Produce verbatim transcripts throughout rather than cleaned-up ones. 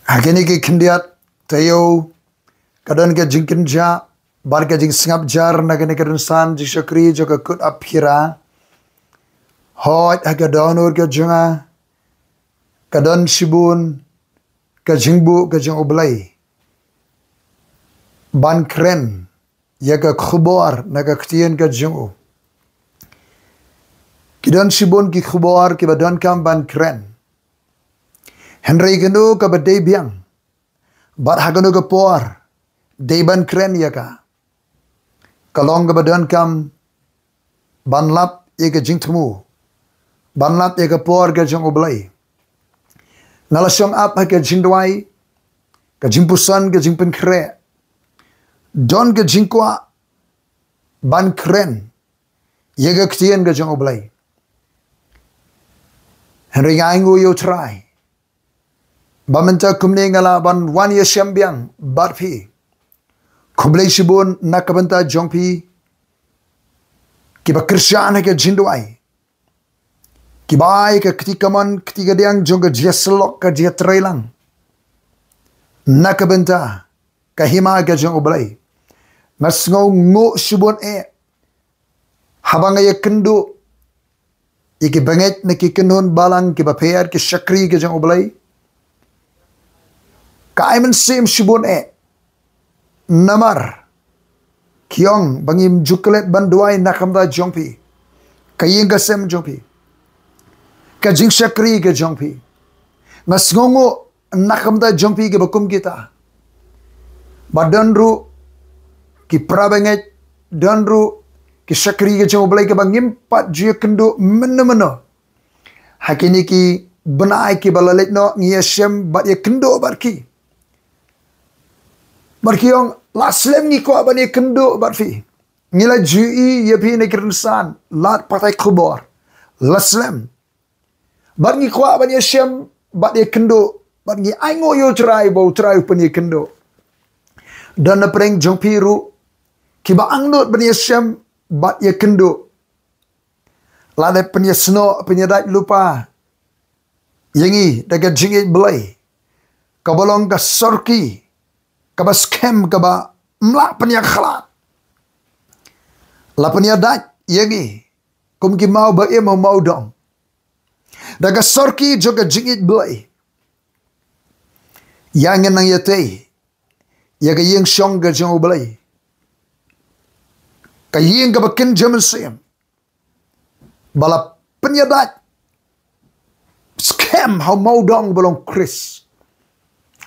Ha kine ki khyndiat taïew ka don ka jingkynjah bad ka jingsngap jar na kane ka rynsan jingshakri jong ka Kut Aphira. Hooid, ha ka dohnud ka jong nga ka don shibun ka jingbuh ka jong U Blei ban kren ïa ka khubor na ka ktien ka jong u. Ki don shibun ki khubor kiba donkam ban kren. Hynrei kano kaba dei biang bad ha kano ka por dei ban kren ïa ka, ka long kaba donkam ban lap ïa ka jingthmu, ban lap ïa ka por ka jong U Blei. Nga la shong ap ha ka jingduwai, ka jingpuson, ka jingpynkhreh, don ka jingkwah ban kren ïa ka ktien ka jong U Blei. Hynrei nga ainguh ïa U Trai ba mynta kumne nga lah ban wan ïashem biang bad phi. Khublei shibun na ka bynta jong phi kiba kyrshan ha ka jingduwai, kiba ai ka kti kamon kti kadiang jong ka jingïasyllok ka jingïatreilang na ka bynta ka hima ka jong U Blei. Nga sngewnguh shibun eh haba nga ïakynduh ïa ki bangeit na ki kynhun balang kiba pher, ki shakri ki jong U Blei. Ka ai mynsiem shibun eh namar ki ong ba ngim ju klet ban duwai na ka bynta jong phi, ka ïing ka sem jong phi, ka jingshakri ka jong phi. Nga sngewnguh na ka bynta jong phi kiba kum kita. Ba don ruh ki para bangeit, don ruh ki shakri ki jong U Blei kiba ngim pat ju ïakynduh mynno mynno. Ha kine ki bnai kiba la leit noh ngi ïashem bad ïakynduh bad ki. Bad ki ong la slem ngi kwah ban ïakynduh bad phi. Ngi la ju ïohi ïa phi na ki rynsan lad pathai khubor. La slem. Bad ngi kwah ban ïashem bad ïakynduh bad ngi ainguh ïa U Trai ba U Trai u pynïakynduh. Don na pdeng jong phi ruh kiba angnud ban ïashem bad ïakynduh. Lada pynïasnoh pynïadait lypa ïa ngi da ka jingïeit Blei kaba long ka sorki kaba skhem kaba ym lah pynïakhlad. La pynïadait ïa ngi kum ki maw ba im ha u mawdong da ka sorki jong ka jingïeit Blei. Ïa ngin nang ïatei ïa ka ïing shong ka jong U Blei, ka ïing kaba kynja mynsiem ba la pynïadait skhem ha u mawdong ba long Khrist.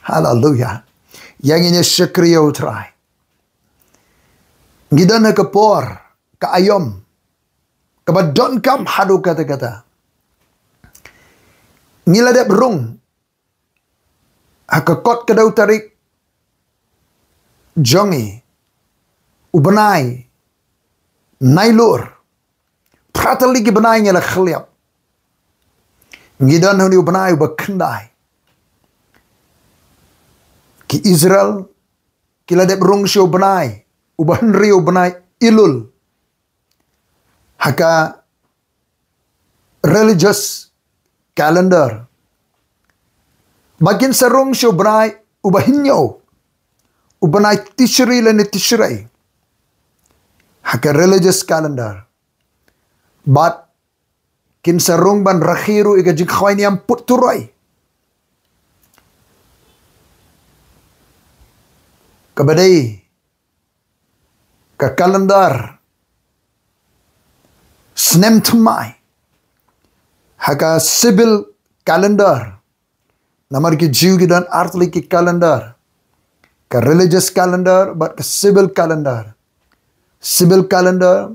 Haleluya. Ïa ngin ïa shakri ïa U Trai. Ngi don ha ka por ka aïom kaba donkam haduh katta katta. Ngi la dep rung ha ka kot ka dau tarik jong ngi u bnai Nailur. Phra tylli ki bnai ngi la khliap. Ngi don ha une u bnai uba khyndai. Ki Israel ki la dep rung sha u bnai uba hynriew, u bnai Elul, ha ka religious calendar. Bad kin sa rung sha u bnai uba hynñiew, u bnai Tishri lane Tishrei, ha ka religious calendar. Bad kin sa rung ban rakhe ruh ïa ka jingkhawai niam put turoi, kaba dei ka calendar snem thymmai ha ka civil calendar. Namar ki Jiw ki don artylli ki calendar, ka religious calendar bad ka civil calendar. Civil calendar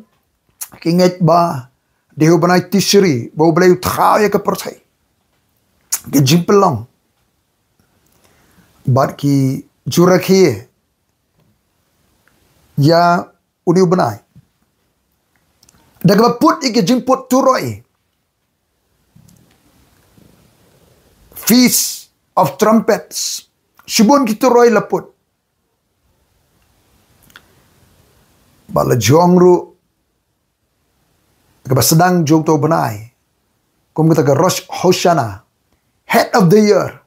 ki ngeit ba dei u bnai Tishri ba U Blei u thaw ïa ka pyrthei, ka jingpynlong. Bad ki ju rakhe ïa une u bnai da kaba put ïa ka jingput turoi, Feast of Trumpets. Shibun ki turoi la put. Bad la jong ruh kaba sdang jong uto u bnai kum kata ka Rosh Hashanah, head of the year.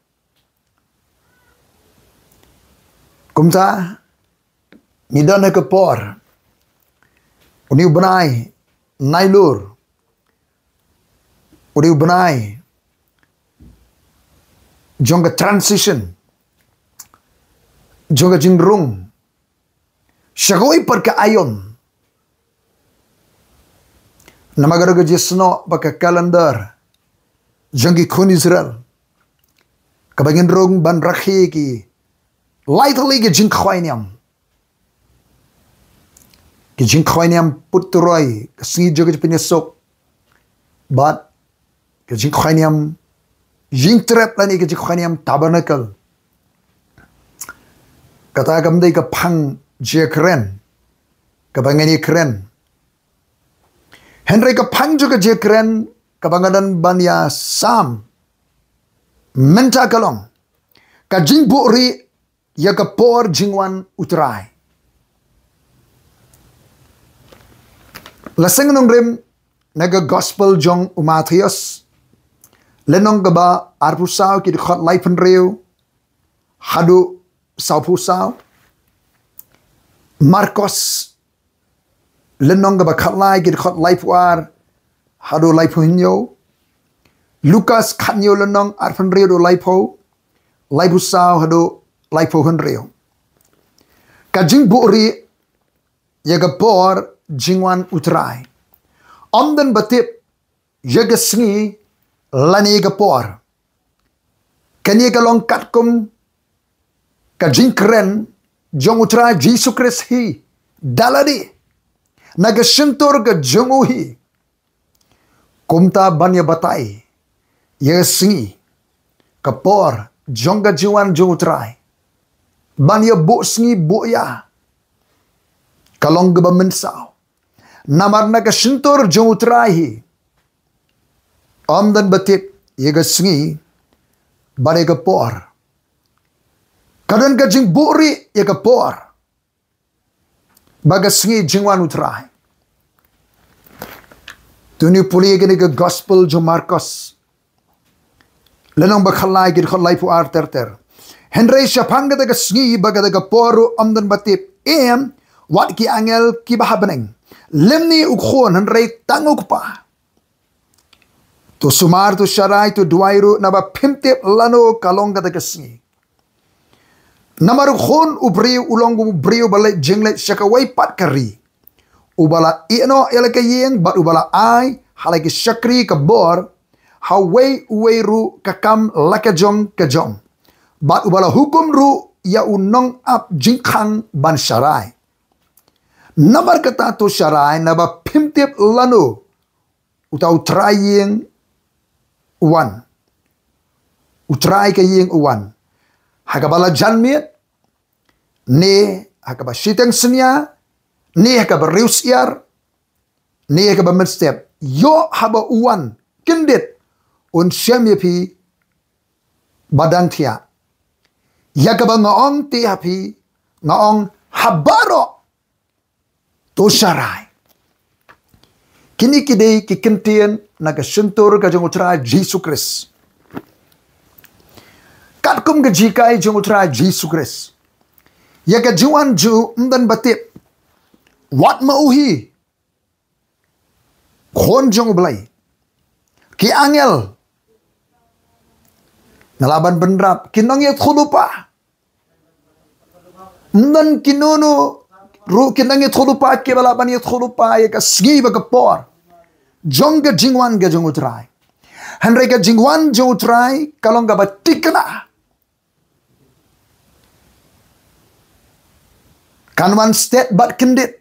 Kumta, ngi don ha ka por, u ni u bnai Nailur, u ni u bnai jong ka transition, jong ka jingrung sha kawei pat ka aiom. Namar ka dei ka jingïasnoh ba ka calendar jong ki khun Israel, kaba ngin rung ban rakhe ki lai tylli ki jingkhawai niam. Ki jingkhawai niam put turoi, ka sngi jong ka jingpynïasuk, bad ka jingkhawai niam ïingtrep lane ka jingkhawai niam tabernacle. Kata kam dei ka phang jingkren kaba ngin ïakren. Hynrei ka phang jong ka jingkren kaba nga don ban ïasam mynta ka long ka jingbuhrieh ïa ka por jingwan U Trai. La seng nongrim na ka gospel jong u Mathaios, lynnong kaba arphew saw, ki dkhot laiphew hynriew haduh sawphew saw. Markos, lynnong kaba khatlai, ki dkhot laiphew ar haduh laiphew hynñiew. Lukas khathynñiew, lynnong arphew hynriew haduh laiphew, laiphew saw haduh laiphew hynriew. Ka jingbuhrieh ïa ka por jingwan U Trai. Ym don ba tip ïa ka sngi lane ka por. Kane ka long katkum ka jingkren jong U Trai Jisu Khrist hi da lade na ka shyntur ka jong u hi. Kumta ban ïa batai ïa ka sngi, ka por jong ka jingwan jong U Trai, ban ïa buh sngi buh ïa, ka long kaba mynsaw. Namar na ka shyntur jong U Trai hi, ym don ba tip ïa ka sngi bad ïa ka por. Ka don ka jingbuhrieh ïa ka por bad ka sngi jingwan U Trai. To ngin pule ïa kane ka gospel jong u Markos, lynnong ba khatlai, ki dkhot laiphew ar ter ter. Hynrei shaphang kata ka sngi bad kata ka por ruh ym don ba tip, em, wat ki angel kiba ha bneng, lymne u Khun, hynrei tang u Kpa. To sumar, to sharai, to duwai ruh, naba phim tip lano ka long kata ka sngi. Namar u Khun u briew u long kum u briew uba leit jingleit sha kawei pat ka ri, uba la ïeh noh ïa la ka ïing bad uba la ai ha la ki shakri ka bor ha uwei uwei ruh ka kam la ka jong ka jong, bad uba la hukum ruh ïa u nongap jingkhang ban sharai. Namar kata to sharai, naba phim tip lano uta u trai ïing u wan, u trai ka ïing u wan, ha kaba la janmiet, ne ha kaba shiteng synñia, ne ha kaba riewsyiar, ne ha kaba mynstep. Ïoh haba u wan kyndit, un shem ïa phi ba dang thiah. Ïa kaba nga ong te ha phi, nga ong ha baroh, to sharai. Kine ki dei ki kyntien na ka shyntur ka jong u Trai Jisu Khrist. Katkum ka jinghikai jong u Trai Jisu Khrist, ïa ka jingwan jong u ym don ba tip, wat ma u hi Khun jong u Blei, ki angel, nga lah ban bynrap, ki nongïathuhlypa. Ym don kino kino ruh ki nongïathuhlypa kiba lah ban ïathuhlypa ïa ka sngi bad ka por jong ka jingwan ka jong u Trai. Hynrei ka jingwan jong u Trai ka long kaba thikna. Kan wan stet bad kyndit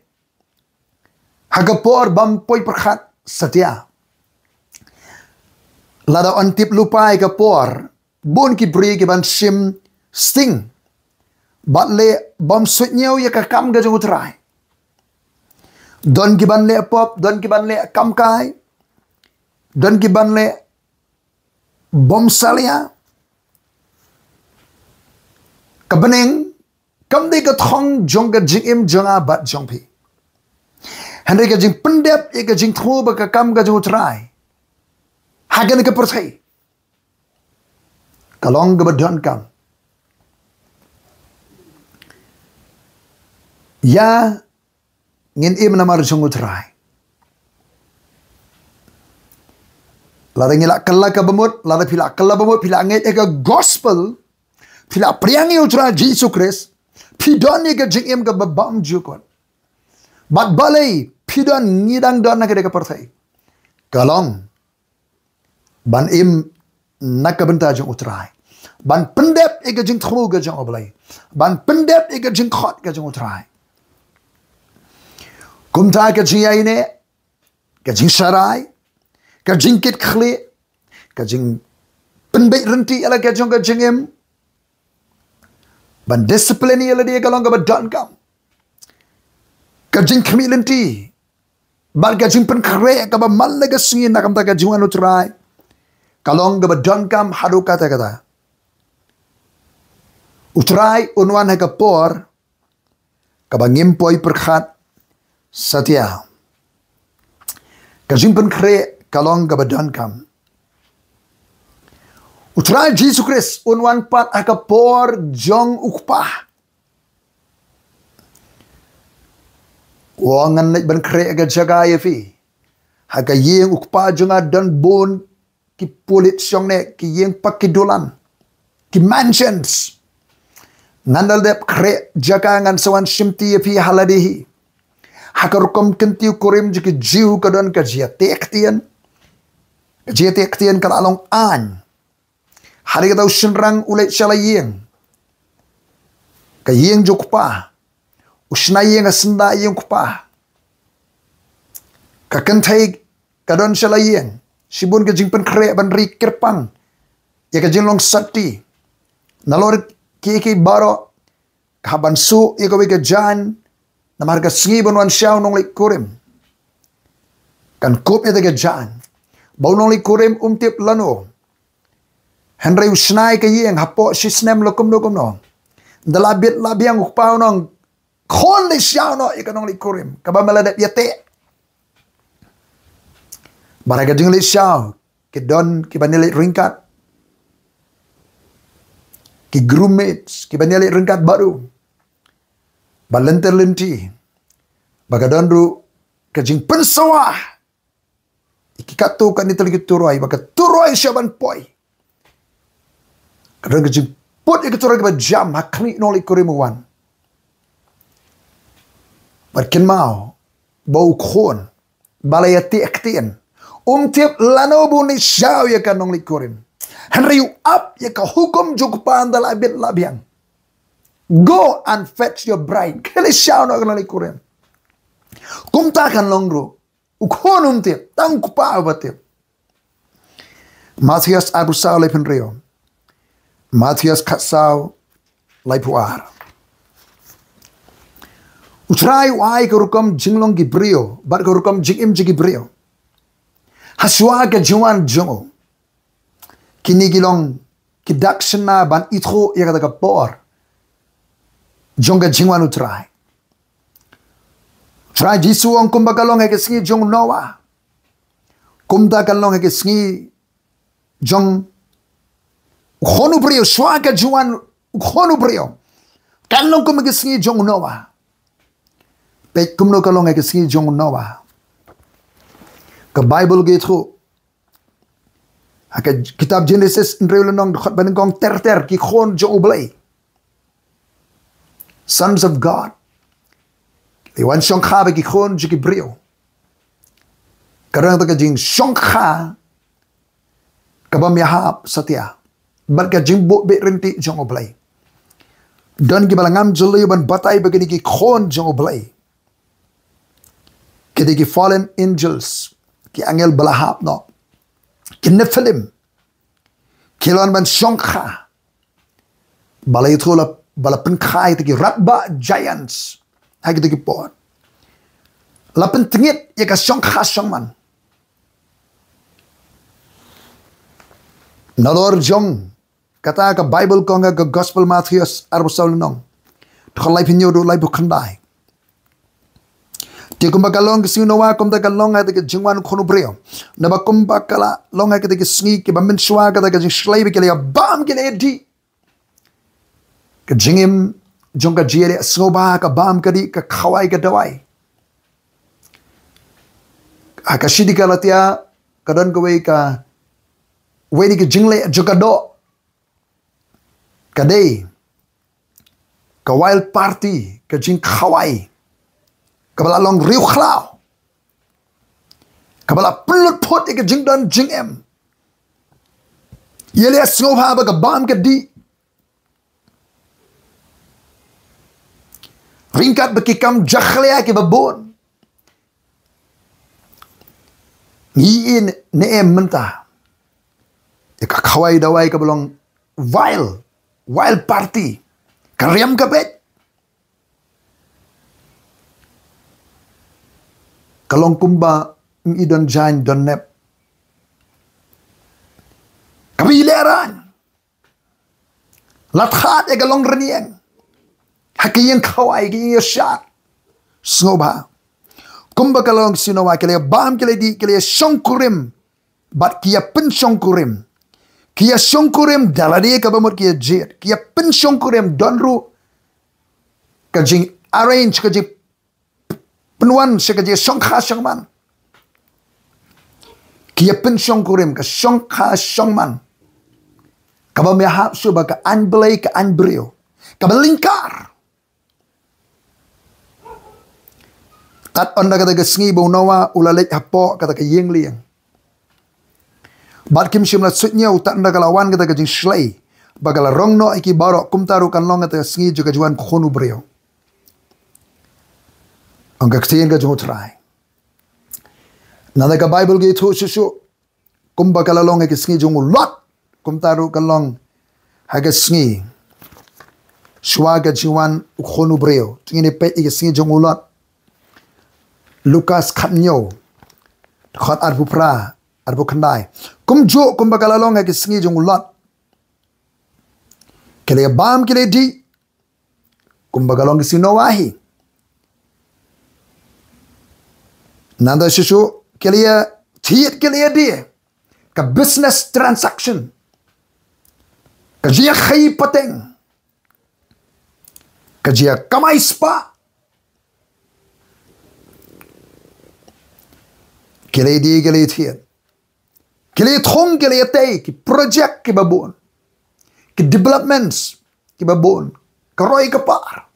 ha ka por bym poi pyrkhat satia. Lada yn tip lypa ïa ka por, bun ki briew ki ban shim sting bad leh bym suidñiew ïa ka kam ka jong u Trai. Don ki ban leh pop, don ki ban leh kam kai, don ki ban leh bym salia. Ka bneng kam dei ka thong jong ka jingim jong nga bad jong phi. Hynrei ka jingpyndep ïa ka jingthmu bad ka kam ka jong u Trai ha kane ka pyrthei ka long kaba donkam. Ïa, ngin im namar jong U Trai. Lada ngi la kylla ka bamut, lada phi la kylla bamut, phi la ngeit ïa ka gospel, phi la pdiang ïa U Trai Jisu Khrist, phi don ïa ka jingim kaba bymjukut. Bad balei phi don, ngi dang don ha kane ka pyrthei, ka long ban im na ka bynta jong U Trai, ban pyndep ïa ka jingthmu ka jong U Blei, ban pyndep ïa ka jingkhot ka jong U Trai. Kumta ka jingïaineh, ka jingsharai, ka jingkitkhlieh, ka jingpynbeit rynti ïa la ka jong ka jingim, ban discipline ïa lade ka long kaba donkam. Ka jingkhmih lynti bad ka jingpynkhreh kaba man la ka sngi na ka bynta ka jingwan U Trai, ka long kaba donkam haduh katta katta. U Trai un wan ha ka por kaba ngim poi pyrkhat satia. Ka jingpynkhreh ka long kaba donkam. U Trai Jisu Khrist un wan pat ha ka por jong U Kpa. Wa ngan leit ban khreh ka jaka ïa phi ha ka ïing U Kpa jong nga don bun ki pulit shong ne, ki ïing pak ki dulan, ki mansions. Ngan da dep khreh jaka, ngan sa wan shimti ïa phi ha lade hi. Ha ka rukom kyntiew kurim jong ki Jiw ka don ka jingïateh ktien. Ka jingïateh ktien ka la long aiñ. Hynrei kata u shynrang u leit sha la ïing, ka ïing jong U Kpa. U shna ïing ha syndah ïing U Kpa. Ka kynthei ka don sha la ïing. Shibun ka jingpynkhreh ban ri kyrpang ïa ka jinglong sati. Nalor kiei kiei baroh, ka hap ban suh ïa kawei ka jaiñ namar ka sngi ban wan sha u nongleit kurim. Kan kup ïa ka jaiñ ba u nongleit kurim um tip lano. Hynrei u shna ïa ka ïing hapoh shisnem la kumno kumno. Da la bit la biang U Kpa u ong, khun, leit shaw noh ïa ka nongleit kurim kaba me la dep ïateh. Bad ha ka jingleit shaw ki don kiba ïaleit ryngkat, ki groom mates kiba ïaleit ryngkat bad u. Ba lynter lynti ba ka don ruh ka jingpynsawa ïa ki katto katne tylli ki turoi, ba ka turoi sha ban poi ka don ka jingput ïa ka turoi kaba jam ha khmih u nongleit kurim uba wan. Bad kynmaw ba u khun ba la ïateh ktien um tip lano ba un leit shaw ïa ka nongleit kurim. Hynrei u ap ïa ka hukum jong U Kpa, da la bit la biang, "Go and fetch your bride." Khie leit shaw noh ïa ka nongleit kurim. Kumta kan long ruh, u khun um tip, tang U Kpa uba tip. Mathaios arphew saw, laiphew hynriew. Mathaios khatsaw, laiphew ar. U Trai u ai ka rukom jinglong ki briew bad ka rukom jingim jong ki briew ha shuwa ka jingwan jong u. Kine ki long ki dak shynna ban ithuh ïa kata ka por jong ka jingwan U Trai. U Trai Jisu u ong, kumba ka long ha ka sngi jong u Noah, kumta kan long ha ka sngi jong u Khun u briew. Shuwa ka jingwan u Khun u briew kan long kum ha ka sngi jong u Noah. Peit kumno ka long ha ka sngi jong u Noah. Ka Baibl ka ïathuh ha ka kitab Jenesis hynriew lynnong, dkhot ba nyngkong ter ter, ki khun jong U Blei, sons of God, ki wan shongkha bad ki khun jong ki briew. Ka don kata ka jingshongkha ka bym ïahap satia bad ka jingbuh bit rynti jong U Blei. Don kiba la ngam jylliew ban batai ba kine ki khun jong U Blei, ki dei ki fallen angels, ki angel ba la hap noh, ki Nephilim, ki la wan ban shongkha. Ba la ïathuh la, ba la pynkha ïa kita ki radbah, giants, ha kita ki por. La pyntngit ïa ka shongkha shongman. Nalor jong kata ka Baibl ka ong ha ka Gospel Mathaios arphew saw lynnong, dkhot laiphew hynñiew haduh laiphew khyndai. Te kumba ka long ha ka sngi u Noah, kumta kan long ha kata ka jingwan u Khun u briew. Naba kumba ka la long ha kata ka sngi kaba mynshuwa, kata ka jingshlei ba ki la ïa bam, ki la ïa dih, ka jingim jong ka jingïaleh sngewbha, ka bam ka dih, ka khawai ka dawai. Ha ka shithi Galatia ka don kawei ka, wei na ki jingleh jong ka doh. Ka dei ka wild party, ka jingkhawai kaba la long riewkhlaw, kaba la pynlut phot ïa ka jingdon jingem. Ïaleh sngewbha bad ka bam ka dih, ryngkat bad ki kam jakhlia kiba bun. Ngi ïohi ne em mynta ïa ka khawai dawai kaba long wild, wild party, ka riam ka beit. Ka long kumba ym i don jaiñ don nep, kaba i lehraiñ. La thad ïa ka long rynïeng ha ka ïing khawai, ka ïing ïashad sngewbha. Kumba ka long sngewbha, ki la ïa bam, ki la ïa dih, ki la ïa shongkurim bad ki ïa pynshongkurim. Ki ïa shongkurim da lade kaba mut ki ïa jied, ki ïa pynshongkurim, don ruh ka jingarrange, ka jing pynwan sha ka jingshongkha shongman. Ki ïa pynshongkurim, ka shongkha shongman kaba ym ïahap shuh bad ka aiñ Blei, ka aiñ briew, kaba lyngkar. Tad ynda kata ka sngi ba u Noah u la leit hapoh kata ka ïing lieng, bad kim shym la suidñiew, tad ynda ka la wan kata ka jingshlei ba ka la rong noh ïa ki baroh, kumta ruh kan long kata ka sngi jong ka jingwan Khun u briew, ong ka ktien ka jong U Trai. Nangta ka Baibl ka ïathuh shuh shuh, kumba ka la long ha ka sngi jong u Lot, kumta ruh kan long ha ka sngi shuwa ka jingwan u Khun u briew. Te ngin ïa peit ïa ka sngi jong u Lot. Lukas khathynñiew, dkhot arphew phra, arphew khyndai. Kumjuh kumba ka la long ha ka sngi jong u Lot, ki la ïa bam, ki la ïa dih, kumba ka long ka sngi Noah hi. Nangta shuh shuh ki la ïa thied, ki la ïa die. Ka business transaction, ka jingïakhaïi pateng, ka jingïakamai spah, ki la ïa die, ki la ïa thied. Ki la ïa thung, ki la ïa tei, ki project kiba bun, ki developments kiba bun, ka roi ka par,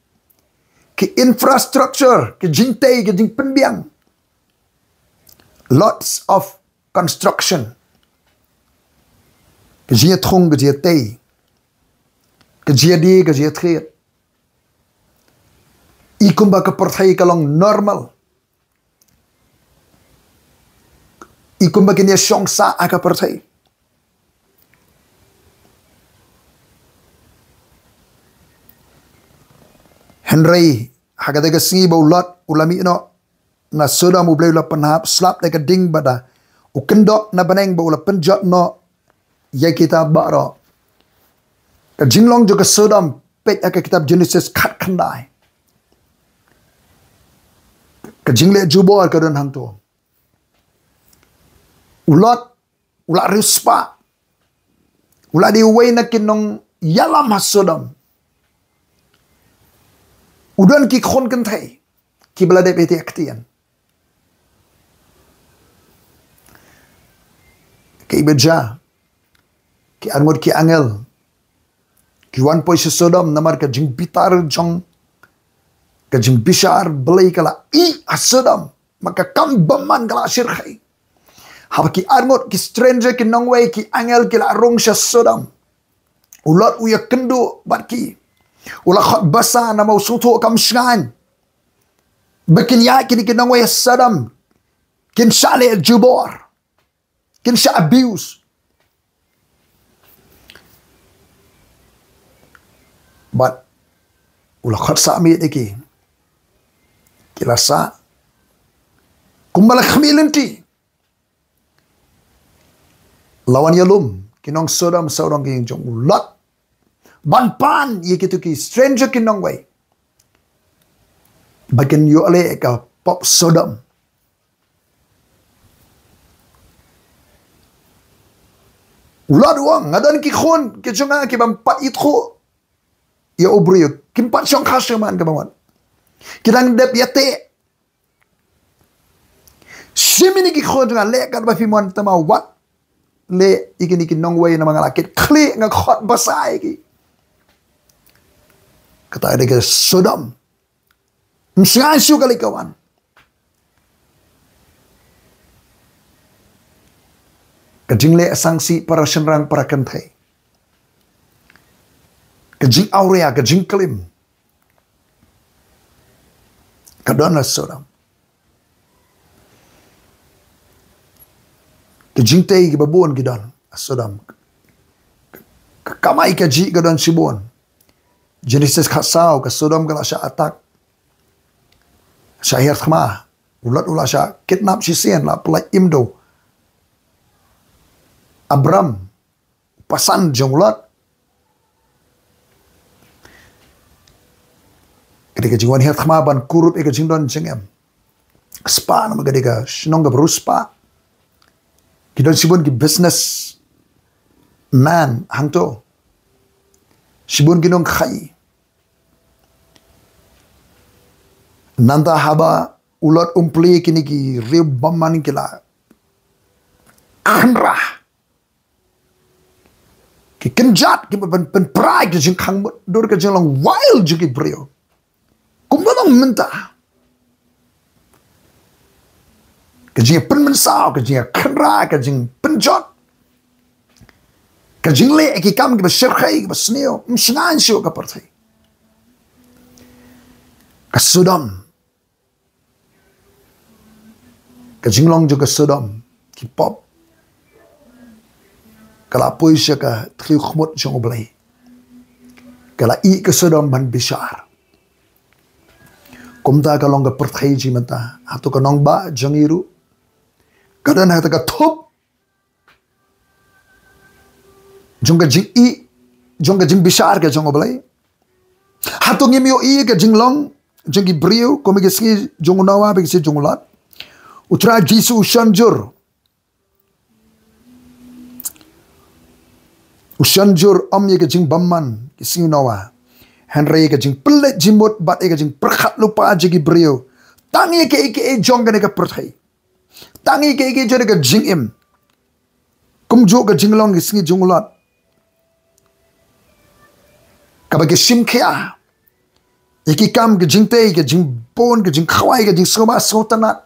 ki infrastructure, ki jingtei, ki jingpynbiang. Lots of construction. Ka jingïathung, ka jingïatei, ka jingïadie, ka jingïathied. I kumba ka pyrthei ka long normal. I kumba kin ïa shong sah ha ka pyrthei. Hynrei ha kata ka sngi ba u Lot u la mih noh na Sodom, U Blei u la pynhap slap da ka ding bad da u kyndok na bneng bad u la pynjot noh ïa kita baroh. Ka jinglong jong ka Sodom, peit ha ka kitab Genesis khatkhyndai. Ka jingleh jubor ka don hangto. U Lot u la riewspah, u la dei uwei na ki nongïalam ha Sodom. U don ki khun kynthei kiba la dep ïa ktien. Kaei ba jia? Ki arngut ki angel ki wan poi sha Sodom namar ka jingbitar jong, ka jingbishar Blei ka la ih ha Sodom. Ma ka kam bymman ka la shyrkhei. Haba ki arngut, ki stranger, ki nongwei, ki angel ki la rung sha Sodom, u Lot u ïakynduh bad ki. U la khot basa namar u sngewthuh kam shngaiñ ba kin ïaid kine ki nongwei Sodom, kin shah leh jubor, kin shah abuse. Bad u la khot sah miet ïa ki. Ki la sah. Kumba la khmih lynti, la wan ïalum ki nong Sodom sawdong ki ïing jong u Lot ban pan ïa kito ki stranger, ki nongwei, ba kin ïoh leh ka pop Sodom. U Lot u ong, nga don ki khun ki jong nga ki bym pat ithuh ïa u briew, kim pat shong kha shuh man ka bamon. Ki dang dep ïa te. Shim ïa kine ki khun jong nga, leh katba phi mon, tangba wat leh ïa kine ki nongwei, namar nga la kit khlieh, nga khot basa ïa ki. Kata ka dei ka Sodom. Ym shngaiñ shuh ka leit ka wan. Ka jingleh sangsi para shynrang para kynthei, ka jingawria, ka jingklim, ka don ha Sodom. Ka jingtei kiba bun ki don ha Sodom. Ka kamai kajih ka don shibun. Genesis khatsaw, ka Sodom ka la shah attack, shah hiar thma. U Lot u la shah kidnap shisien, la pyllait im da u Abram, u pasan jong u Lot. Ka dei ka jingwan hiar thma ban kurup ïa ka jingdon jingem. Spah, namar ka dei ka shnong kaba riewspah. Ki don shibun ki business man hangto, shibun ki nongkhaïi. Nangta haba u Lot um plie, kine ki riew bymman ki la kynrah, ki kynjat, kiba pyn, pynpra ïa ka jingkhang mut, dur ka jinglong wild jong ki briew. Kumba long mynta. Ka jingpynmynsaw, ka jingkynrah, ka jingpynjot, ka jingleh ki kam kiba shyrkhei, kiba sniew, ym shngaiñ shuh ka pyrthei. Ka Sodom. Ka jinglong jong ka Sodom, ki pop, ka la poi sha ka thliew khmut jong U Blei. Ka la ïeh ka Sodom ban bishar. Kumta ka long ka pyrthei jong ngi mynta. Hato ka nongbah jong ngi ruh ka don ha kata ka thup jong ka jingïeh, jong ka jingbishar ka jong U Blei? Hato ngim ïohi ka jinglong jong ki briew kum ha ki sngi jong u Noah bad ki sngi jong u Lot? U Trai Jisu u shon jur. U shon jur ym ïa ka jingbymman ki sngi u Noah, hynrei ïa ka jingpynleit jingmut bad ïa ka jingpyrkhat lypa jong ki briew. Tang ïa kaei kaei jong kane ka pyrthei. Tang ïa kaei kaei jong ka jingim. Kumjuh ka jinglong ki sngi jong u Lot, kaba ki shim khia ïa ki kam, ka jingtei, ka jingbun, ka jingkhawai, ka jingsngewbha sngewtynnat.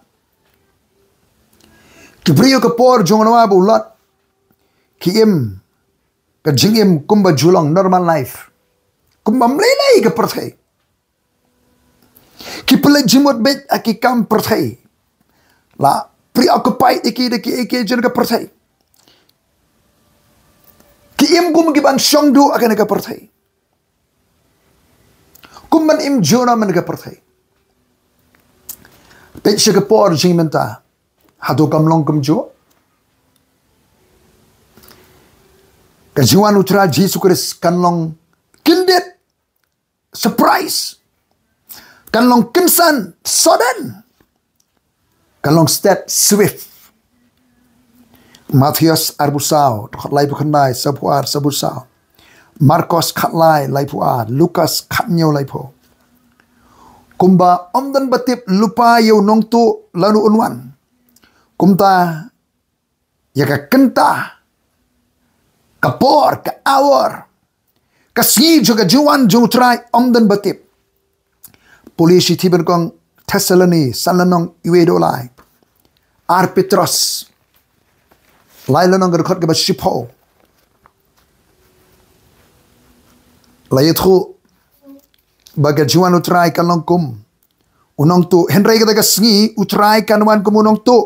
Ki briew ka por jong u Noah bad u Lot ki im ka jingim kumba ju long, normal life, kumba ym lei lei ka pyrthei. Ki pynleit jingmut beit ha ki kam pyrthei. La preoccupied ïa ki da kiei kiei jong ka pyrthei. Ki im kum ki ban shong duh ha kane ka pyrthei, kum ban im junom ha kane ka pyrthei. Peit sha ka por jong ngi mynta, hato kam long kumjuh? Ka jingwan U Trai Jisu Khrist kan long kyndit, surprise. Kan long kynsan, sudden. Kan long stet, swift. Mathaios arphew saw, dkhot laiphew khyndai, sawphew ar, sawphew saw. Markos khatlai, laiphew ar. Lukas khathynñiew, laiphew. Kumba ym don ba tip lypa ïa u nongtuh lano un wan, kumta ïa ka kynta, ka por, ka hour, ka sngi jong ka jingwan jong U Trai ym don ba tip. Pule shithi ba nyngkong Thessaloni, san lynnong, wei haduh lai. Ar Petros, lai lynnong, ka dkhot kaba shiphew. La ïathuh ba ka jingwan U Trai kan long kum u nongtuh, hynrei kata ka sngi U Trai kan wan kum u nongtuh.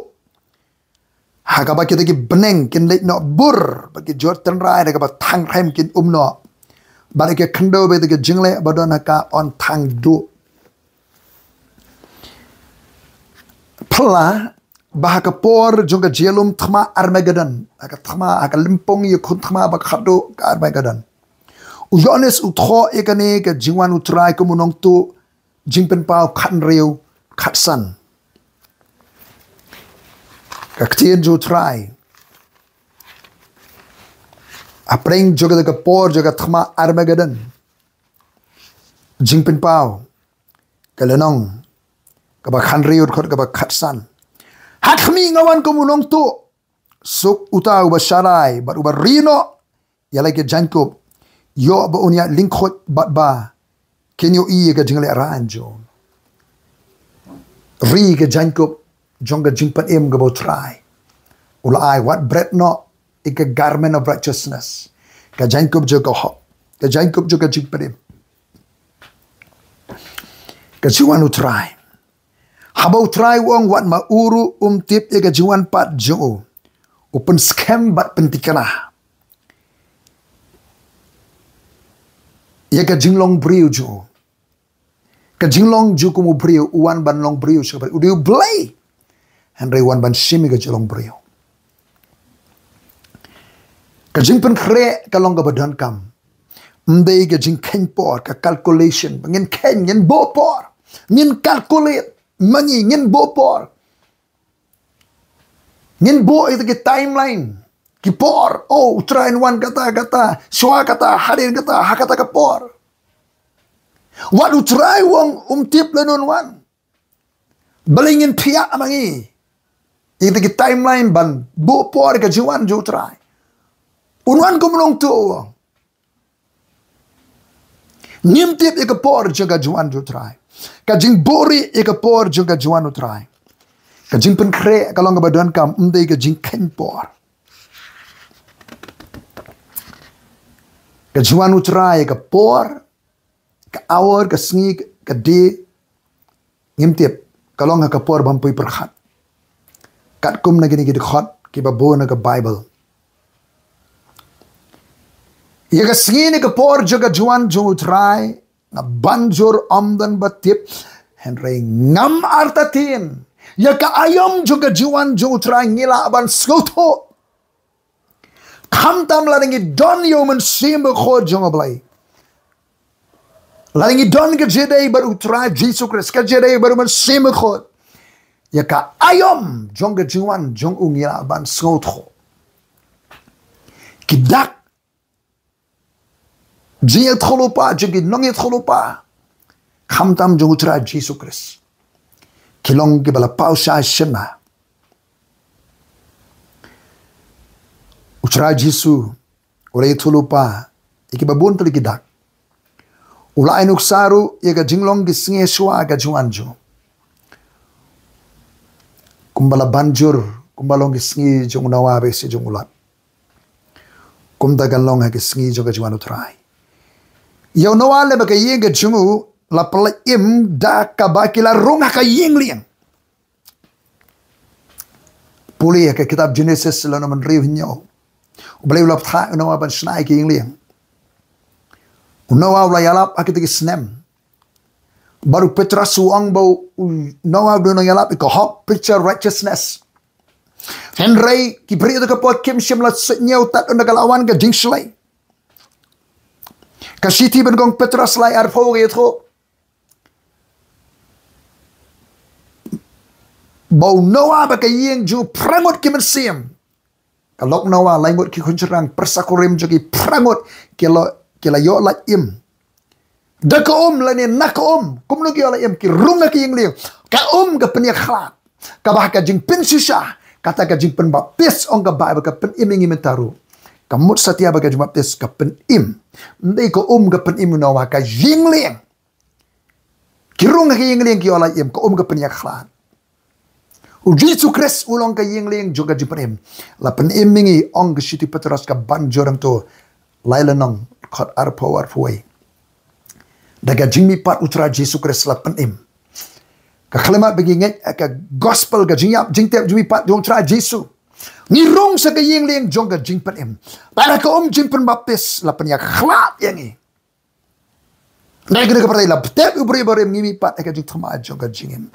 Ha kaba kita ki bneng kin leit noh bur, bad ki jot tynrai da kaba thang rhem kin um noh, bad ïa ki khyndew bad ïa ki jingleh ba don ha ka yn thang duh. Pla ba ha ka por jong ka jingïalum thma Armageddon, ha ka thma, ha ka lympung ïakhun thma ba khatduh ka Armageddon, u Ïoannis u thoh ïa kane ka jingwan U Trai kum u nongtuh, Jingpynpaw khathynriew, khatsan. Ka ktien jong U Trai, hapdeng jong kata ka por jong ka thma Armageddon, Jingpynpaw, ka lynnong kaba khathynriew, dkhot kaba khatsan. Ha khmih nga wan kum u nongtuh, suk uta uba shadai bad uba ri noh ïa la ki jaiñkup, ïoh ba un ïaid lyngkhuid bad ba kin ïohi ïa ka jinglehrain jong u. Ri ïa ka jaiñkup jong ka jingpynim kaba U Trai u la ai, wat bret noh ïa ka garment of righteousness, ka jaiñkup jong ka hok, ka jaiñkup jong ka jingpynim. Ka jingwan U Trai. Haba U Trai u ong wat ma u ruh um tip ïa ka jingwan pat jong u, u pynskhem bad pyntikna ïa ka jinglong briew jong u. Ka jinglong jong u kum u briew, u wan ban long briew sha ka briew. U dei u Blei, hynrei u wan ban shim ïa ka jinglong briew. Ka jingpynkhreh ka long kaba donkam. Ym dei ka jingkheiñ por, ka calculation ba ngin kheiñ, ngin buh por, ngin calculate, ma ngi ngin buh por. Ngin buh ïa ki timeline, ki por. Oh, U Trai un wan kata kata, shuwa kata, hadien kata, ha kata ka por. Wat U Trai u ong um tip lano un wan. Balei ngin thiah ma ngi ïa ki timeline ban buh por ïa ka jingwan jong U Trai? Un wan kum u nongtuh, u ong. Ngim tip ïa ka por jong ka jingwan jong U Trai. Ka jingbuhrieh ïa ka por jong ka jingwan U Trai. Ka jingpynkhreh ka long kaba donkam, ym dei ka jingkheiñ por. Ka jingwan U Trai, ka por, ka hour, ka sngi, ka die, ngim tip. Ka long ha ka por bym poi pyrkhat. Katkum na kine ki dkhot kiba bun na ka Baibl. Ïa ka sngi ne ka por jong ka jingwan jong U Trai nga ban jur ym don ba tip, hynrei ngam artatien. Ïa ka aïom jong ka jingwan jong U Trai ngi lah ban sngewthuh. Khamtam lada ngi don ïa u Mynsiem Bakhuid jong U Blei, lada ngi don ka jingïadei bad U Trai Jisu Khrist, ka jingïadei bad u Mynsiem Bakhuid, ïa ka aïom jong ka jingwan jong u ngi lah ban sngewthuh. Ki dak jingïathuhlypa jong ki nongïathuhlypa, khamtam jong U Trai Jisu Khrist, ki long kiba la paw shai shynna. U Trai Jisu u la ïathuhlypa ïa kiba bun tylli ki dak. U la ai nuksa ruh ïa ka jinglong ki sngi shuwa ka jingwan jong u, kumba la ban jur, kumba long ki sngi jong u Noah bad ki sngi jong u Lot, kumta kan long ha ki sngi jong ka jingwan U Trai. Ïa u Noah lem bad ka ïing ka jong u la pynlait im da kaba ki la rung ha ka ïing lieng. Pule ha ka kitab Jenesis lynnong hynriew hynñiew. U Blei u la pynthah ïa u Noah ban shna ïa ka ïing lieng. U Noah u la ïalap ha kita ki snem. Bad u Petros u ong ba u Noah u dei u nongïalap ïa ka hok, preacher righteousness. Hynrei ki briew ha kata ka por kim shym la suidñiew tad ynda ka la wan ka jingshlei. Ka shithi ba nyngkong Petros lai arphew ka ïathuh ba u Noah bad ka ïing jong u phra ngut ki mynsiem. Ka lok Noah, lai ngut ki khun shynrang, pyrsa kurim jong ki phra ngut ki la, ki la ïoh lait im da ka um lane na ka um. Kumno ki ïoh lait im? Ki rung ha ka ïing lieng. Ka um ka pynïakhlad. Kaba ha ka jingpynshisha, kata ka jingpynbaptis, ong ka Baibl, ka pynim ïa ngi mynta ruh. Ka mut satia ba ka jingbaptis ka pynim. Ym dei ka um ka pynim u Noah, ka ïing lieng. Ki rung ha ka ïing lieng ki ïoh lait im, ka um ka pynïakhlad. U Jisu Khrist u long ka ïing lieng jong ka jingpynim. La pynim ïa ngi, ong ka shithi Petros ka ban jur hangto, lai lynnong, dkhot arphew, arphew wei. Da ka jingmihpat U Trai Jisu Khrist la pynim. Ka khyllipmat ba ngi ngeit ha ka gospel, ka jingïap jingtep jingmihpat jong U Trai Jisu, ngi rung sha ka ïing lieng jong ka jingpynim. Bad ha ka um jingpynbaptis la pynïakhlad ïa ngi. Dei kane ka pyrthei la btep u briew barim, ngi mihpat ha ka jingthymmai jong ka jingim.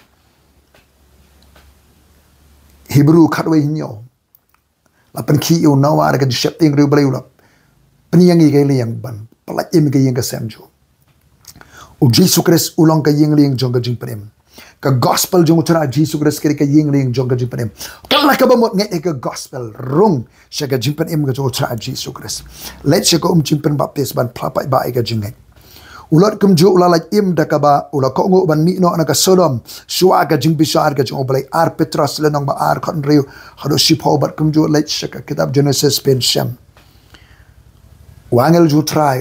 Hebru khatwei hynñiew. La pynkhih ïa u Noah da ka jingsheptieng riewblei, u la pynïeng ïa ka lieng ban pynlait im ïa ka ïing ka sem jong u. U Jisu Khrist u long ka ïing lieng jong ka jingpynim. Ka gospel jong U Trai Jisu Khrist ka dei ka ïing lieng jong ka jingpynim. Kane kaba mut ngeit ïa ka gospel, rung sha ka jingpynim ka jong U Trai Jisu Khrist. Leit sha ka um jingpynbaptis ban phla paidbah ïa ka jingngeit. U Lot kumjuh u la lait im da kaba u la kohnguh ban mih noh na ka Sodom shuwa ka jingbishar ka jong U Blei. Ar Petros lynnong ba ar, khat hynriew haduh shiphew. Bad kumjuh leit sha ka kitab Genesis phin shem, u angel jong U Trai,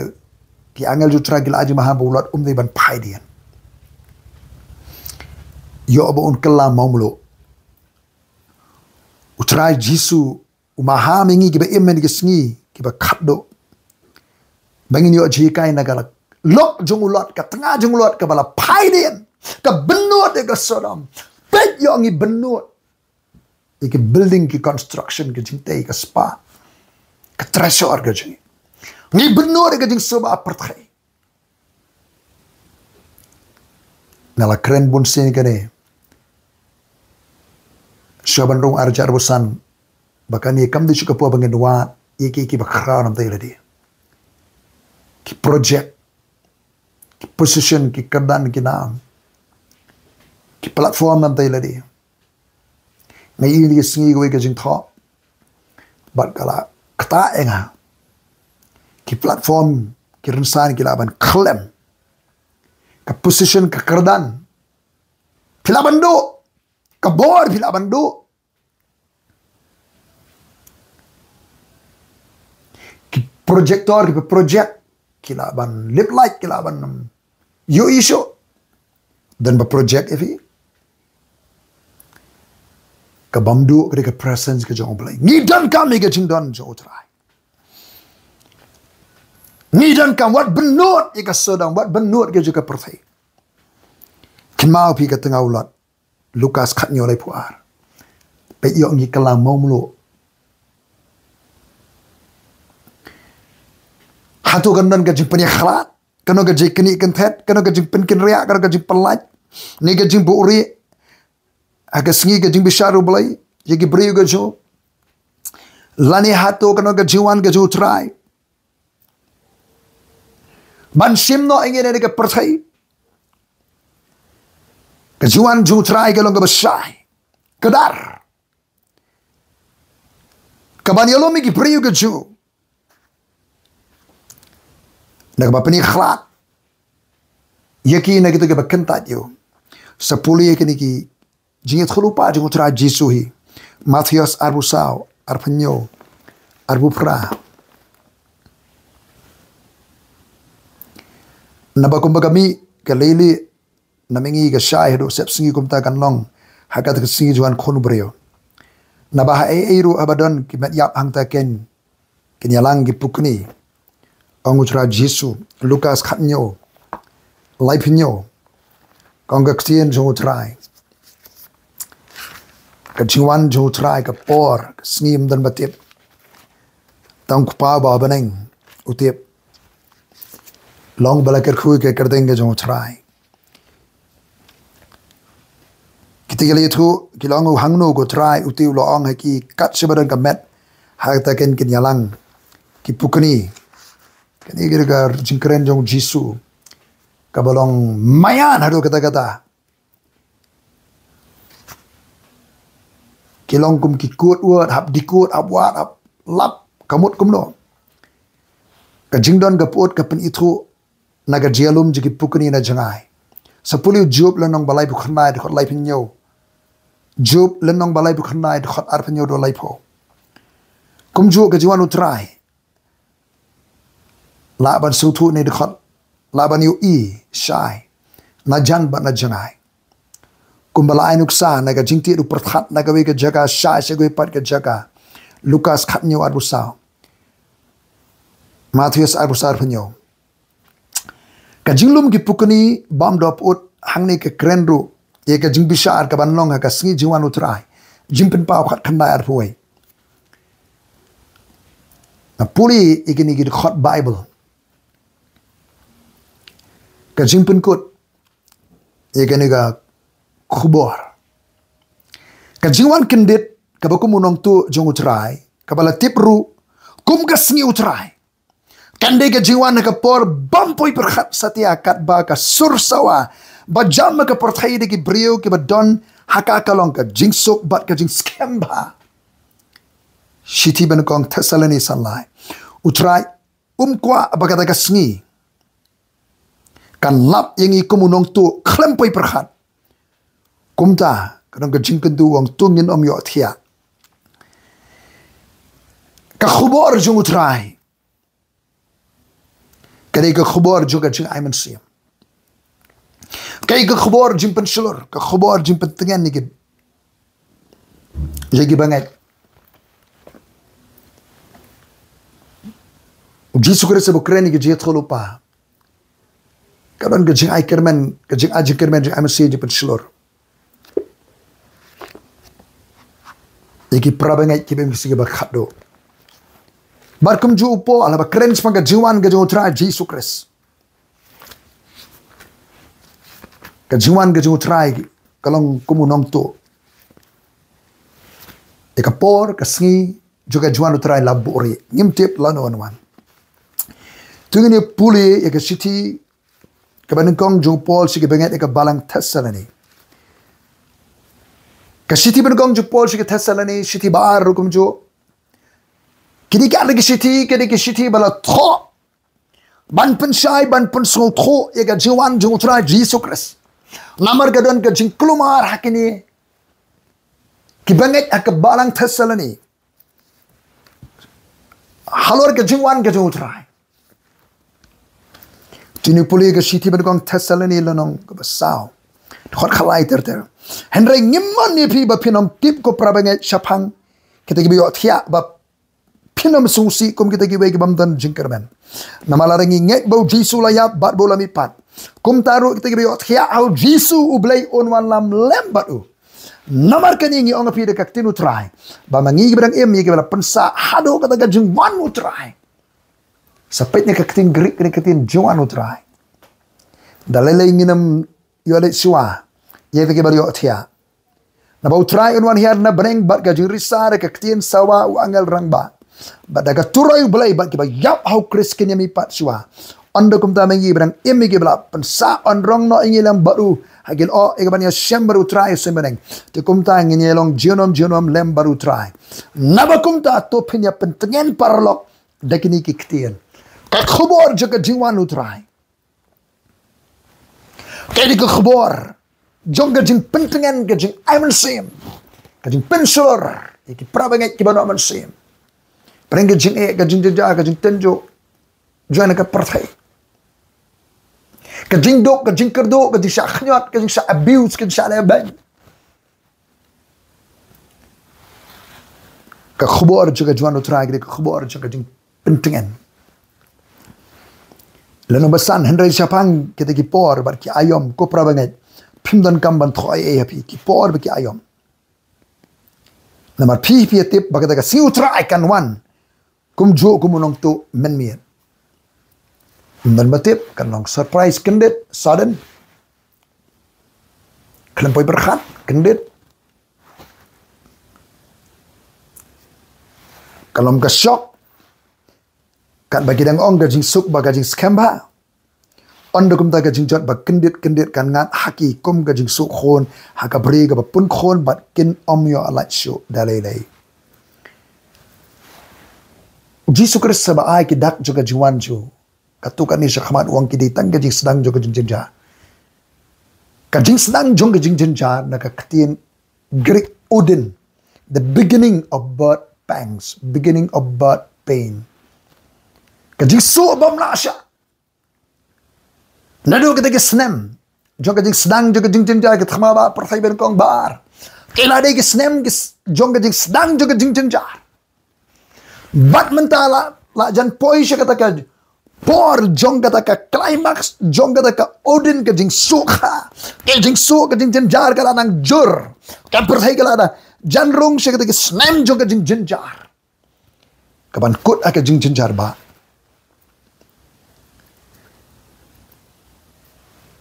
ki angel jong U Trai ki la ai jingmaham ba u Lot um dei ban phai dien. Ïoh ba un kylla mawmluh. U Trai Jisu u maham ïa ngi kiba im ha kine ki sngi kiba khatduh, ba ngin ïoh jinghikai na ka lok jong u Lot, ka tnga jong u Lot kaba la phai dien, ka bynnud ïa ka Sodom. Peit, ïoh ngi bynnud ïa ki building, ki construction, ki jingtei, ka spah, ka treasure ka jong ngi. Ngi bynnud ïa ka jingsngewbha pyrthei. Nga la kren bun sien kane, shuwa ban rung ar hajar arphew san, ba kane kam dei shuh ka por ba ngin wad ïa ki, kiba khraw namar ïa lade. Ki project, ki position, ki kyrdan, ki nam, ki platform namar ïa lade. Nga ïohi ïa ki sngi kawei ka jingthoh bad ka la ktah ïa nga. Ki platform, ki rynsan ki lah ban khlem. Ka position, ka kyrdan phi lah ban duh. Ka bor phi lah ban duh. Ki projector, ki project, ki lah ban lip light, ki lah ban, um, ïohi shuh. Don ba project ïa phi. Ka bym duh ka dei ka presence ka jong U Blei. Ngi donkam ïa ka jingdon jong U Trai. Ngi donkam, wat bynnud ïa ka Sodom, wat bynnud ïa ka jong ka pyrthei. Kynmaw phi ka tnga u Lot. Lukas khathynñiew, laiphew ar. Peit, ïoh ngi kylla mawmluh. Hato kan don ka jingpynïakhlad, kano ka jingknieh kynthet, kano ka jingpynkynriah, kano ka jingpynlait, ne ka jingbuhrieh ha ka sngi ka jingbishar U Blei ïa ki briew ka jong u? Lane hato kano ka jingwan ka jong U Trai ban shim noh ïa ngi na ka pyrthei? Ka jingwan jong U Trai ka long kaba shai, ka dar, kaban ïalum ïa ki briew ka jong u na kaba pynïakhlad ïa ki na kito kiba kyntait ïa u. Sa pule ïa kine ki jingïathuhlypa jong U Trai Jisu hi. Mathaios arphew saw, arphew hynñiew, arphew phra. Naba kumba ka mih ka leilieh na mihngi ka shai haduh sepsngi, kumta kan long ha kata ka sngi jong U Khun u briew. Naba ha ei ei ruh haba don ki met ïap hangta, kin kin ïalang ki pukni, ong U Trai Jisu. Lukas khathynñiew, laiphew hynñiew. Ka ong ka ktien jong U Trai, ka jingwan jong U Trai, ka por, ka sngi ym don ba tip. Tang U Kpa uba ha bneng u tip. Long ba la kyrkhu ïa ka kyrteng ka jong U Trai. Kita ki la ïathuh, ki la ong, u hangno ko Trai? Uti u la ong ha ki, kat shaba don ka met, hangta kin kin ïalang ki pukni. Kane ka dei ka jingkren jong U Jisu kaba long maïan haduh katta katta. Ki long kum ki kut wad, hap dih kut, hap wad, hap lap, ka mut kumno. Ka jingdon ka put ka pynithuh na ka jingïalum jong ki pukni na jngai. Sa pule u Job lynnong ba laiphew khyndai, dkhot laiphew hynñiew. Job lynnong ba laiphew khyndai, dkhot arphew hynñiew haduh laiphew. Kumjuh ka jingwan U Trai lah ban sngewthuh ne dkhot, lah ban ïohi shai na jan bad na jngai. Kumba la ai nuksa na ka jingtied u pyrthat na kawei ka jaka shai sha kawei pat ka jaka. Lukas khathynñiew, arphew saw. Mathaios arphew saw, arphew hynñiew. Ka jinglum ki pukni bym doh put, hangne ka kren ruh ïa ka jingbishar kaban long ha ka sngi jingwan U Trai. Jingpynpaw khatkhyndai, arphew wei. Nga pule ïa kine ki dkhot Baibl, ka jingpynkut ïa kane ka khubor. Ka jingwan kyndit kaba kum u nongtuh jong U Trai, kaba la tip ruh kum ka sngi U Trai, kan dei ka jingwan ha ka por bym poi pyrkhat satia, katba ka sur sawa ba jam ha ka pyrthei da ki briew kiba don ha ka ka long ka jingsuk bad ka jingskhem bha. Shithi ba nyngkong Thessaloni san lai. U Trai um kwah ba kata ka sngi kan lap ïa ngi kum u nongtuh khlem poi pyrkhat. Kumta ka don ka jingkyntu, u ong to ngin ym ïohthiah. Ka khubor jong U Trai ka dei ka khubor jong ka jingai mynsiem. Ka dei ka khubor jingpynshlur, ka khubor jingpyntngen ïa ki, ïa ki bangeit. U Jisu Khrist ba u kren ïa ka jingïathuhlypa, ka don ka jingai kyrmen, ka jingai jingkyrmen, jingai mynsiem, jingpynshlur ïa ki para bangeit kiba im ki sngi ba khatduh. Bad kumjuh u Paul haba kren shaphang ka jingwan ka jong U Trai Jisu Khrist, ka jingwan ka jong U Trai ka long kum u nongtuh. Ïa ka por ka sngi jong ka jingwan U Trai la buhrieh, ngim tip lano yn wan. To ngin ïa pule ïa ka shithi kaba nyngkong jong u Paul sha ki bangeit ha ka balang Thessaloni. Ka shithi ba nyngkong jong u Paul sha ki Thessaloni, shithi ba ar ruh kumjuh. Kine ki ar ki shithi, kine ki shithi ba la thoh ban pynshai, ban pynsngewthuh ïa ka jingwan jong U Trai Jisu Khrist. Namar ka don ka jingkulmar ha kine ki bangeit ha ka balang Thessaloni halor ka jingwan ka jong U Trai. To ngin ïa pule ka shithi ba nyngkong Thessaloni lynnong kaba saw, dkhot khatlai ter ter. Hynrei ngim mon ïa phi ba phin ym tip, ko para bangeit, shaphang kita kiba ïohthiah, ba phin ym sngewsih kum kita kiwei ki bym don jingkyrmen. Namar lada ngi ngeit ba U Jisu u la ïap bad ba u la mihpat, kumta ruh kita kiba ïohthiah ha U Jisu U Blei un wanlam lem bad u. Namar kane ngi ong ïa phi da ka ktien U Trai, ba ma ngi kiba dang im, ïa kiba la pynsah haduh kata ka jingwan U Trai. Sa peit na ka ktien Greek, ka ktien jingwan U Trai. Da lei lei ngin ym ïoh leit shuwa ïa kita kiba la ïohthiah. Naba U Trai un wan hiar na bneng bad ka jingrisa, da ka ktien sawa u angel rangbah, bad da ka turoi U Blei, bad kiba ïap ha U Khrist kin ïa mihpat shuwa. Ynda kumta ma ngi ba dang im, ïa kiba la pynsah, yn rong noh ïa ngi lem bad u ha ki lyoh, ïa kaban ïashem bad U Trai ha suiñ bneng. Te kumta ngin ïa long junom junom lem bad U Trai. Naba kumta to phin ïa pyntngen paralok da kine ki ktien. Ka khubor jong ka jingwan U Trai ka dei ka khubor jong ka jingpyntngen, ka jingai mynsiem, ka jingpynshlur ïa ki para bangeit kiba noh mynsiem. Pyrshah ka jingeh, ka jingjynjar, ka jingtynjuh jong ka pyrthei, ka jingduk, ka jingkyrduh, ka jingshah khñiot, ka jingshah abuse, ka jingshah lehbeiñ. Ka khubor jong ka jingwan U Trai ka dei ka khubor jong ka jingpyntngen. Lynnong ba san, hynrei shaphang kita ki por bad ki aïom, ko para bangeit, phim donkam ban thoh ei ei ha phi, ki por bad ki aïom. Namar phi, phi ïa tip ba kata ka sngi U Trai kan wan kumjuh kum u nongtuh mynmiet. Ym don ba tip, kan long surprise, kyndit, sudden, khlem poi pyrkhat, kyndit. Kan long ka shock, katba ki dang ong ka jingsuk bad ka jingskhem bha. Ynda kumta ka jingjot ba kyndit kyndit kan ngat ha ki kum ka jingsuk khun ha ka bri kaba pun khun bad kin ym ïoh lait shuh da lei lei. U Jisu Khrist haba ai ki dak jong ka jingwan jong u, katto katne shakhmat u ong ki dei tang ka jingsdang jong ka jingjynjar. Ka jingsdang jong ka jingjynjar na ka ktien Greek Odin, the beginning of birth pangs, beginning of birth pain. Ka jingsuk bym lah shah. Naduh kita ki snem jong ka jingsdang jong ka jingjynjar, ki thma ba pyrthei ba nyngkong ba ar, ki la dei ki snem ki s-, jong ka jingsdang jong ka jingjynjar. Bad mynta la, la jan poi sha kata ka por jong kata ka climax jong kata ka Odin, ka jingsuk ha, ka jingsuk, ka jingjynjar ka la nang jur. Ka pyrthei ka la da jan rung sha kata ki snem jong ka jingjynjar. Kaban kut ha ka jingjynjar ba,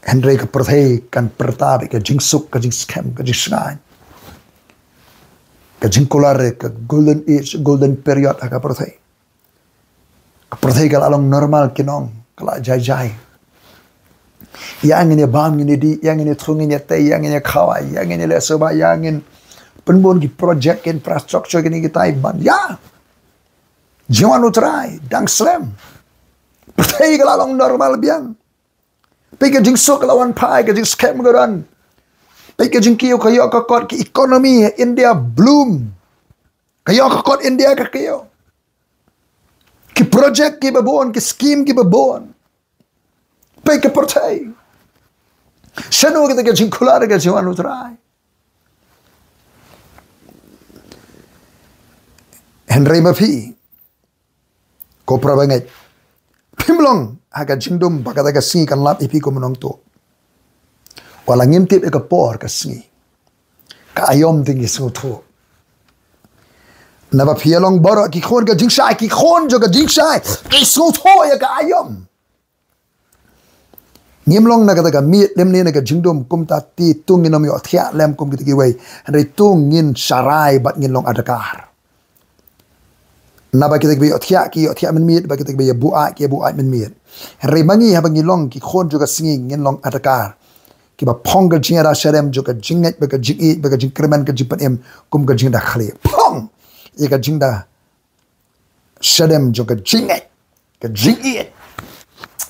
hynrei ka pyrthei kan pyrta bad ka jingsuk, ka jingskhem, ka jingshngaiñ, ka jingkular, ka golden age, golden period ha ka pyrthei. Ka pyrthei ka la long normal, ki nong, ka la jai jai. Ïa ngin ïa bam, ngin ïa dih, ïa ngin ïa thung, ngin ïa tei, ïa ngin ïa khawai, ïa ngin ïa leh shuwa, ïa ngin pynbun ki project, ki infrastructure, kine kitai ban ïa jingwan U Trai dang slem. Pyrthei ka la long normal biang. Peit ka jingsuk ka la wan phai, ka jingskhem ka don. Peit ka jingkiew ka ïoh ka kot, ki economy India bloom. Ka ïoh ka kot India ka kiew. Ki project kiba bun, ki scheme kiba bun. Peit ka pyrthei. Shano kita ka jingkular ka jingwan U Trai. Hynrei ma phi, ko para bangeit, phim long ha ka jingdum ba kata ka sngi kan lap ïa phi kum u nongtuh. Wat la ngim tip ïa ka por ka sngi, ka aïom te ngi sngewthuh. Naba phi ïa long baroh ki khun ka jingshai, ki khun jong ka jingshai, ki sngewthuh ïa ka aïom. Ngim long na kata ka miet lymne na ka jingdum, kumta te to ngin ym ïohthiah lem kum kita kiwei. Hynrei to ngin sharai bad ngin long adkar. Naba kita kiba ïohthiah ki ïohthiah mynmiet, ba kita kiba ïa buaid ki ïa buaid mynmiet. Hynrei ma ngi haba ngi long ki khun jong ka sngi ngin long adkar. Kiba phong ka jingïada shadem jong ka jingngeit bad ka jingïeit bad ka jingkyrmen ka jingpynim kum ka jingda khlieh. Phong ïa ka jingda shadem jong ka jingngeit, ka jingïeit.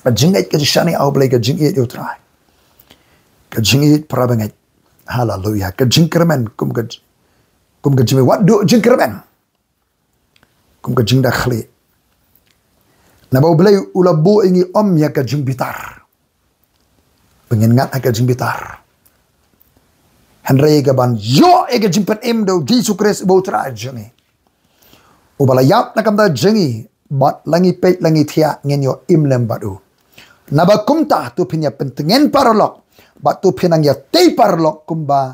Ka jingngeit ka jingshaniah ha U Blei, ka jingïeit ïa U Trai. Ka jingïeit para bangeit. Haleluya. Ka jingkyrmen kum ka j-, kum ka jingmih, wat duh jingkyrmen kum ka jingda khlieh. Naba U Blei u la buh ïa ngi ym ïa ka jingbitar. Ba ngin ngat ha ka jingbitar. Hynrei ka ban ïoh ïa ka jingpynim da U Jisu Khrist uba U Trai jong ngi, uba la ïap na ka bynta jong ngi, bad la ngi peit la ngi thiah ngin ïoh im lem bad u. Naba kumta to phin ïa pyntngen paralok, bad to phin nang ïa tei paralok kumba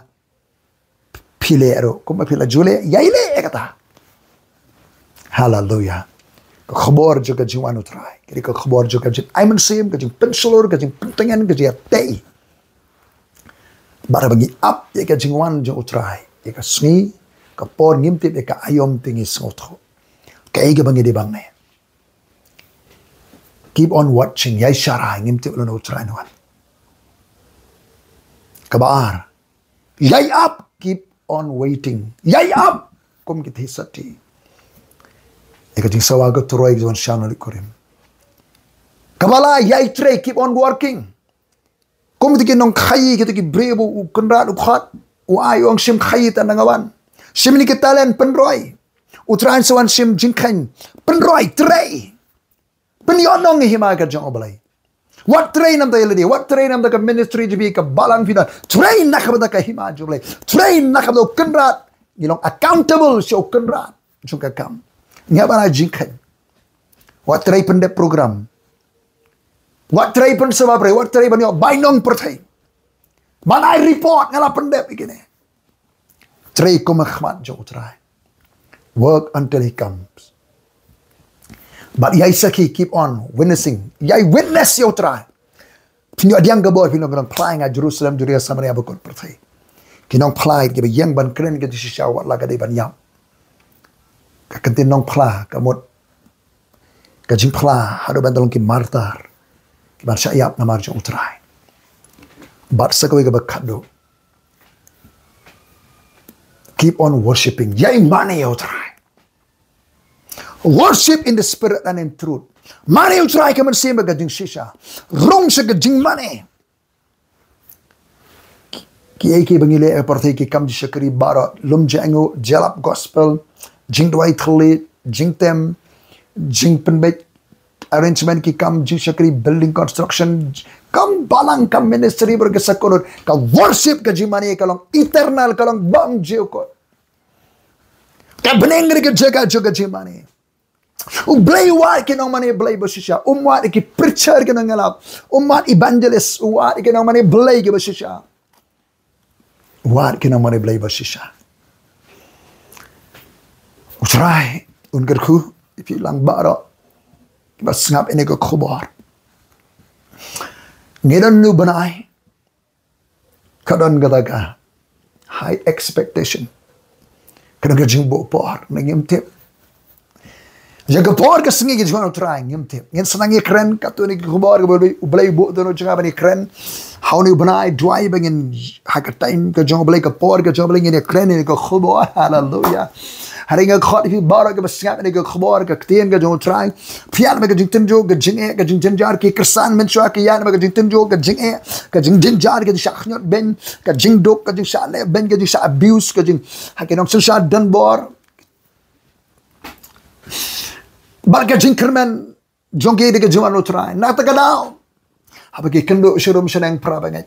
phi leh ruh, kumba phi la ju leh, ïai leh kata. Haleluya. Ka khubor jong ka jingwan U Trai ka dei ka khubor jong ka jingai mynsiem, ka jingpynshlur, ka jingpyntngen, ka jingïatei. Bad haba ngi ap ïa ka jingwan jong U Trai, ïa ka sngi, ka por ngim tip, ïa ka aïom te ngi sngewthuh. Kaei kaba ngi dei ban leh? Keep on watching, ïai sharai, ngim tip lano U Trai un wan. Kaba ar, ïai ap, keep on waiting. Ïai ap kum ki theisotti ïa ka jingsawa ka turoi ka jingwan sha na likorim. Kaba lai, ïai trei, keep on working. Kum kita ki nongkhaïi, kita ki briew ba U Kynrad u khot, u ai, u ong shim khaïi tang da nga wan. Shim ïa ki talent, pynroi. U Trai un sa wan shim jingkheiñ, pynroi, trei. Pynïoh nong ïa ka hima ka jong U Blei. Wat trei namar ïa lade, wat trei namar ka ministry jong phi, ka balang phi don. Trei na ka bynta ka hima jong U Blei. Trei na ka bynta U Kynrad. Ngi long accountable sha U Kynrad jong ka kam. Ngi hap ban ai jingkheiñ. Wat trei pyndep program. Wat trei pynsawa briew, wat trei ban ïoh bainong pyrthei. Ban ai report, nga la pyndep ïa kine. Trei kum ha khmat jong U Trai. Work until he comes. Bad ïai sakhi, keep on witnessing. Ïai witness ïa U Trai. Phin ïoh pdiang ka bor, phin ong, ki nongphla ïa nga Jerusalem, Judea, Samaria bad ka pyrthei. Ki nongphla kiba ïeng ban kren ka jingshisha wat la ka dei ban ïap. Ka kyntien nongphla ka mut ka jingphla haduh ban da long ki martyr, kiban shah ïap namar jong U Trai. Bad sa kawei kaba khatduh, keep on worshipping. Ïai mane ïa U Trai. Worship in the spirit and in truth. Mane U Trai ka mynsiem bad ka jingshisha. Rung sha ka jingmane. Kiei kiba ngi leh ha pyrthei, ki kam jingshakri baroh, lum jingaiñguh, jingïalap gospel, jingduwai thylliej, jingtem, jingpynbeit arrangement, ki kam jingshakri building construction, kam balang, kam ministry, baroh ki sakhlut, ka worship, ka jingmane ka long eternal, ka long bymjukut. Ka bneng ka dei ka jaka jong ka jingmane. U Blei u wad ki nongmane Blei ba shisha. Um wad ki preacher ki nongïalap. Um wad evangelist, u wad ki nongmane Blei kiba shisha. U wad ki nongmane Blei ba shisha. U Trai un kyrkhu ïa phi lang baroh kiba sngap ïa kane ka khubor. Ngi don une u bnai, ka don kata ka high expectation. Ka don ka jingbuh por, ngim tip ïa ka por ka sngi ka jong U Trai, ngim tip. Ngin sa nang ïakren katto katne ki khubor kaba U Blei u buh, to ngin sa nang ïakren. Ha une u bnai, duwai ba ngin, ha ka time ka jong U Blei, ka por ka jong U Blei, ngin ïakren ïa ka khubor. Haleluya. Hynrei nga khot ïa phi baroh kiba sngap ïa kane ka khubor, ka ktien ka jong U Trai. Phi ïaid na ka jingtynjuh, ka jingeh, ka jingjynjar, ki kyrsan mynshuwa ki ïaid na ka jingtynjuh, ka jingeh, ka jingjynjar, ka jingshah khñiot beiñ, ka jingduk, ka jingshah leh beiñ, ka jingshah abuse, ka jing, ha ki nongsynshar donbor. Bad ka jingkyrmen jong ki da ka jingwan U Trai. Na kata ka daw, haba ki kynduh sharum shaneng para bangeit,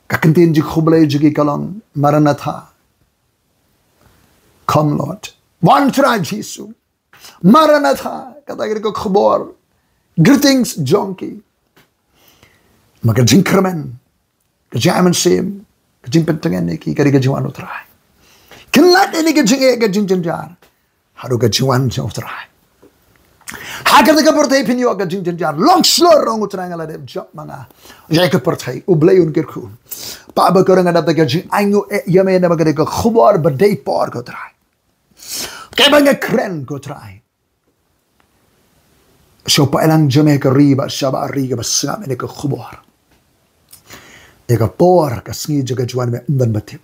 ka ktien jingkhublei jong ki ka long, Maranatha. Come, Lord. Wan Trai Jisu. Maranatha. Kata ka dei ka khubor. Greetings jong ki. Ma ka jingkyrmen, ka jingai mynsiem, ka jingpyntngen ïa ki, ka dei ka jingwan U Trai. Kin lait ïa ka jingeh, ka jingjynjar, haduh ka jingwan jong U Trai. Ha kata ka pyrthei phin ïoh ka jingjynjar, long shlur, ong U Trai, nga la dep jop ma nga. Ïa ka pyrthei, U Blei un kyrkhu. Papa, ko nga dap da ka jingainguh eh ïa me namar ka dei ka khubor ba dei por, ko Trai. Kaei ba nga kren, ko Trai, sha u paidlang jong me ha ka ri bad shabar ri kaba sngap ïa ka khubor. Ïa ka por, ka sngi jong ka jingwan me ym don ba tip.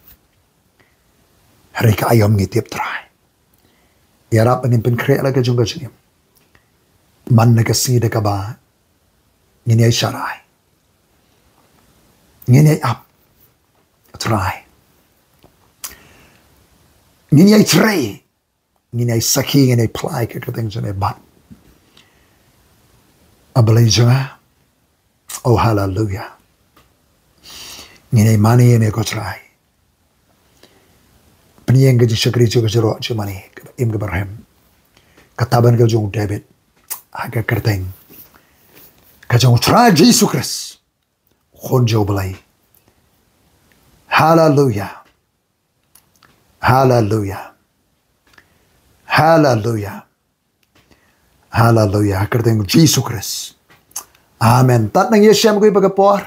Hynrei ka aïom ngi tip, Trai. Ïarap ba ngin pynkhreh la ka jong ka jingim. Man la ka sngi da kaba ngin ïai sharai, ngin ïai ap, Trai. Ngin ïai trei, ngin ïai sakhi, ngin ïai phla ïa ka kyrteng jong me, bad, A Blei jong nga. Oh, haleluya. Ngin ïai mane ïa me, ko Trai. Pynïeng ka jingshakri jong ka jingïaroh jong me, kaba im kaba rhem, ka tabernacle jong u David, ha ka kyrteng ka jong U Trai Jisu Khrist, Khun jong U Blei. Haleluya. Haleluya. Haleluya. Haleluya. Ha ka kyrteng Jisu Khrist. Amen. Tad nang ïashem ko ïa ka por.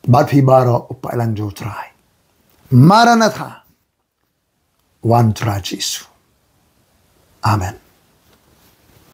Bad phi baroh, u paidlang jong U Trai. Maranatha. Wan Trai Jisu. Amen.